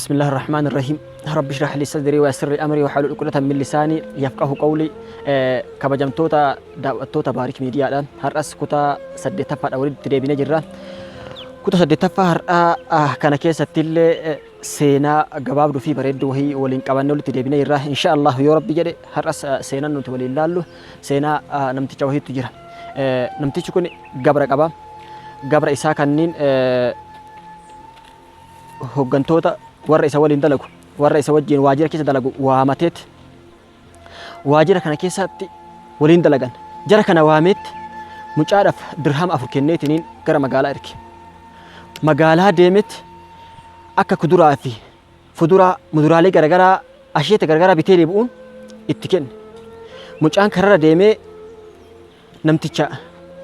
بسم الله الرحمن الرحيم رب اشرح لي صدري ويسر لي أمري واحلل عقدة من لساني يفقهوا قولي. Kabajamtoota daawwattoota Baarik Miidiyaadhaan, har'as kutaa saddeettaffaadha walitti deebinee jirra. Kutaa saddeettaffaa har'aa kana keessatti illee seenaa gabaabduu fi bareedduu wahii waliin qabannee walitti deebinee jirra. Insha Allah, yoo Rabbi jedhe, har'as seenaan nuti waliin laallu seenaa namticha wahiitu jira. Namtichi kun gabra qaba. Gabra isaa kanniin hooggantoota warra isa waliin dalagu, warra isa wajjin waajjira keessa dalagu waamateet waajjira kana keessatti waliin dalagan. Jara kana waameetti mucaadhaaf dirhama 4 kenneetiniin gara magaalaa erge. Magaalaa deemetti akka kuduraa fi fuduraa, muduraalee garaagaraa, asheeta garaagaraa bitee deebi'uun itti kenne. Mucaan kararra deemee namticha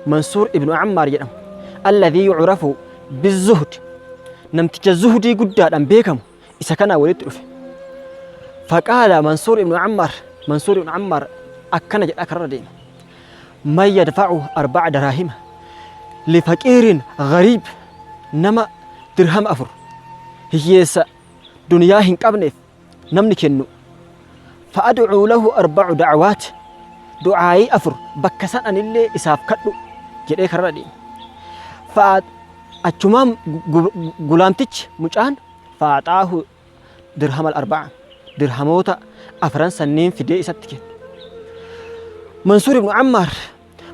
Mansuur ibnu Ammaar jedhamu, alladhii yu'rafu bizuhd, namticha zuhdii guddaadhaan beekamu, isa kanaa walitti dhufe. Faqaala Mansuur ibnu Ammaar, Mansuur ibnu Ammaar akkana jedha kararra deema: "Man yadfa'u arba'a daraahima lifaqiirin gariib?" Nama dirhama 4 hiyyeessa duniyaa hin qabneef namni kennu, fa'ad'uu lahu arba'u da'awaat, du'aayii 4 bakka san anillee isaaf kadhu jedhee kararra deema. Fa'a achumaan gulaamtichi, mucaan, fa'axaahu dirhama arba'a, dirhamoota afran sanniin fidee isatti kenne. Mansuur ibnu Ammaar,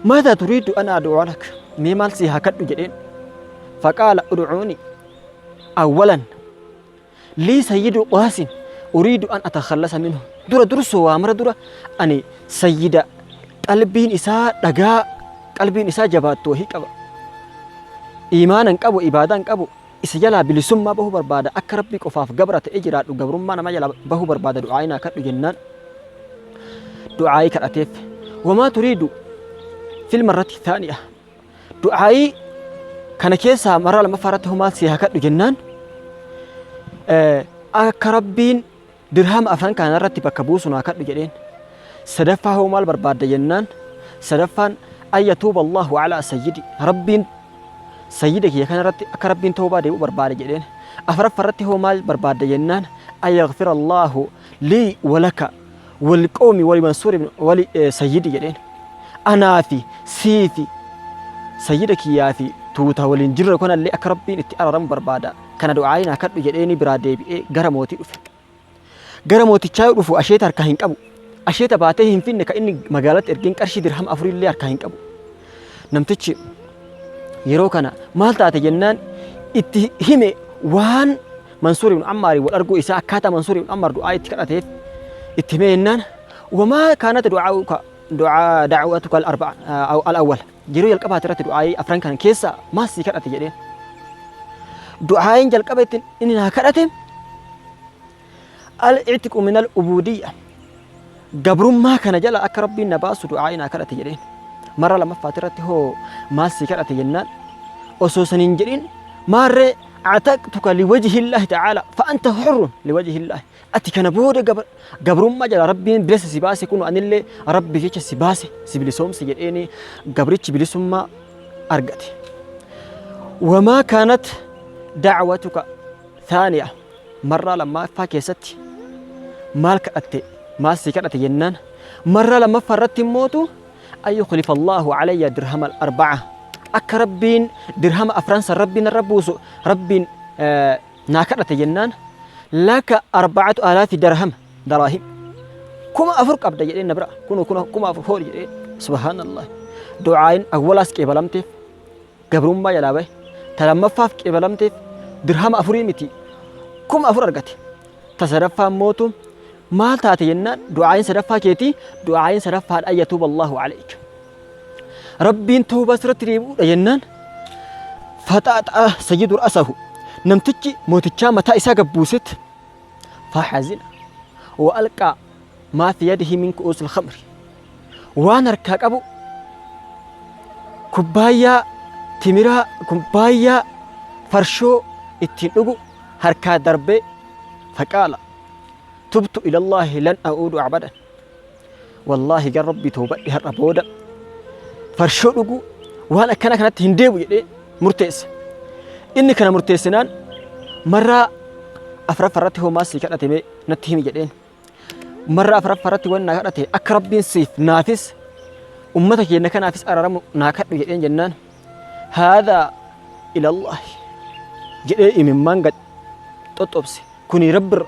"Maadhaa turiidu an ad'uu lak? Mee maal sii haa kadhu?" jedheen. Faqaala, "Ud'uuni awwalan lii sayyidu qaasin uriidu an atakhallasa minhu." Dura dursoo, waa mara dura, ani sayyida qalbiin isaa dhagaa, qalbiin isaa jabaattu wahii qaba, iimaanan qabu, ibaadaan qabu, isa jalaa bilisummaa bahuu barbaada. Akka Rabbii qofaaf gabra ta'ee jiraadhu, gabrummaa nama jalaa bahuu barbaada, du'aa'ii naa kadhu jennaan du'aa'ii kadhateef. "Wamaa turiidu fil marrati thaaniya?" Du'aa'ii kana keessaa marraa lammaffaa irratti homaa si haa kadhu jennaan, akka Rabbiin dirhama afran kana irratti bakka buusu naa kadhu jedheen. Sadaffaa hoo maal barbaadda jennaan, sadaffaan an yatuuba Allahu alaa sayyidi, Rabbiin sayyida kiyya kana irratti akka Rabbiin tawbaa deebi'u barbaada jedheen. Afraffaa irratti hoo maal barbaadda jennaan, an yaghfira Allahu lii walaka wal qawmi wali Mansuur wali sayyidi jedheen. Anaa fi sii fi sayyida kiyyaa fi tuuta waliin jirru kanallee akka Rabbiin itti araaramu barbaada, kana du'aayi naa kadhu jedheeni biraa deebi'ee gara mootii dhufe. Gara mootichaa yoo dhufu asheeta harkaa hin qabu. Asheeta baatee hin finne, ka inni magaalatti ergeen qarshii dirhama afurillee harkaa hin qabu. Namtichi yeroo kana maal taate jennaan itti hime waan Mansuur ibn Ammaar wal arguu isaa, akkaataa Mansuur ibn Ammaar du'aa itti kadhateef itti hime jennaan, "Wamaa kaanat du'aa'uka, du'aa da'watuka al-arba'a al-awwal?" Yeroo jalqabaati irratti du'aa'ii afran kana keessa maal sii kadhate jedheen. Du'aa'iin jalqaba itti inni naa kadhate al-i'tiqu min al-ubudiyya, gabrummaa kana jala akka Rabbiin na baasu du'aa'ii naa kadhate jedheen. Marra lammaffaati irratti hoo maal sii kadhate jennaan, osoo saniin jedhin maarree, "Actaqtuka liwajhillaahi ta'aala fa anta hurrun liwajhillaahi." Ati kana booda gabrummaa jala Rabbiin bilisa si baase, kun anillee Rabbi jecha si baase, si bilisoomse jedheeni gabrichi bilisummaa argate. "Wamaa kaanat da'watuka thaaniya?" Marraa lammaffaa keessatti maal kadhatte, maal si kadhate jennaan, marraa lammaffaa irratti immootu an yukhlifa Allahu alayya dirhama al-arba'a, akka Rabbiin dirhama afran san Rabbiin narra buusu Rabbiin naa kadhate jennaan, "Laka arba'atu alaafi dirham, daraahim, 4000 qabda" jedheen. Na bira kun 4000 hoori jedheen. Subhaanallah, du'aayin awwalaas qeebalamteef, gabrummaa jalaa bahe. Ta lammaffaaf qeebalamteef, dirhama afurii miti, 4000 argate. Ta sadaffaa mootu maal taate jennaan, du'aayin sadaffaa keetii, du'aayin sadaffaadha an yatuuba Allahu alayka, Rabbiin tawbaa sirratti deebi'uudha jennaan, faxaaxaa sayyidu ra'asahu, namtichi mootichaa mataa isaa gabbuusetti, fahazina wa alqaa maa fi yadihi min ku'uusil khamri, waan harkaa qabu, kubbaayyaa timiraa, kubbaayyaa farshoo ittiin dhugu harkaa darbee, faqaala, "Tubtu ilallaahi, lan a'uudu abadan. Wallaahi gar Rabbii toobadhe, har'a booda farshoo dhuguu waan akkana kanatti hin deebu" jedhee murteesse. Inni kana murteessinaan marraa Afraffa irratti hoo maal sii kadhate mee natti himi jedheen. Marra afraffa irratti waan naa kadhate akka Rabbiin siif naafis ummata keenya kanaafis araaramu naa kadhu jedheen jennaan haadhaa ilallaahi jedhee imimmaan gad xoxxobse. Kuni Rabbirra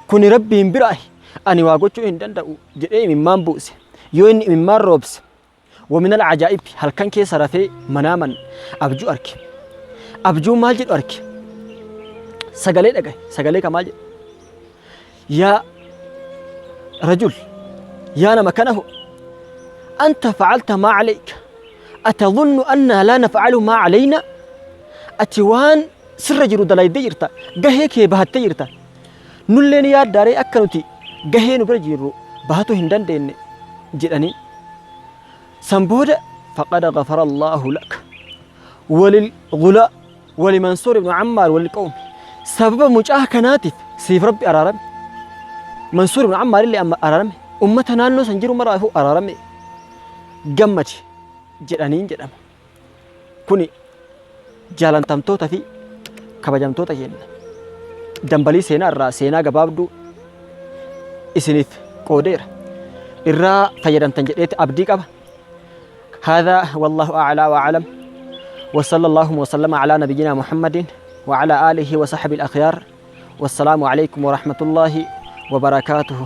kuni Rabbiin biraahi ani waa gochuu hin danda'u jedhee imimmaan buuse. Yoo inni imimmaan roobse Waminal ajaa'ib halkan keessa rafee manaaman abjuu arke. Abjuu maal jedhu arke? Sagalee dhagaye. Sagalee ka maal jedhu? Yaa rajul yaa nama kana ho anta facalta maa calayka atadhunnu annaa laa nafcalu maa calayna ati waan sirra jiru dalaydee jirta gahee kee bahattee jirta nullee ni yaaddaaree akka nuti gahee nu bira jirru bahatuu hin dandeenne jedhanii san booda faqad gafara Allaahu laka walil gulaa wali Mansuur ibnu Ammaar walil qawmi sababa mucaa kanaatiif siif rabbi araarame Mansuur ibnu Ammaar illee amma araarame ummata naannoo san jiru maraafuu araarame gammadi jedhaniin jedhama kuni jaalantamtoota fi kabajamtoota keenya dambalii seenaa irraa seenaa gabaabduu isiniif qoodeera. Irraa fayyadamtan jedheeti abdii qaba. هذا والله أعلى وأعلم وصلى الله وسلم على نبينا محمد وعلى آله وصحبه الأخيار والسلام عليكم ورحمة الله وبركاته.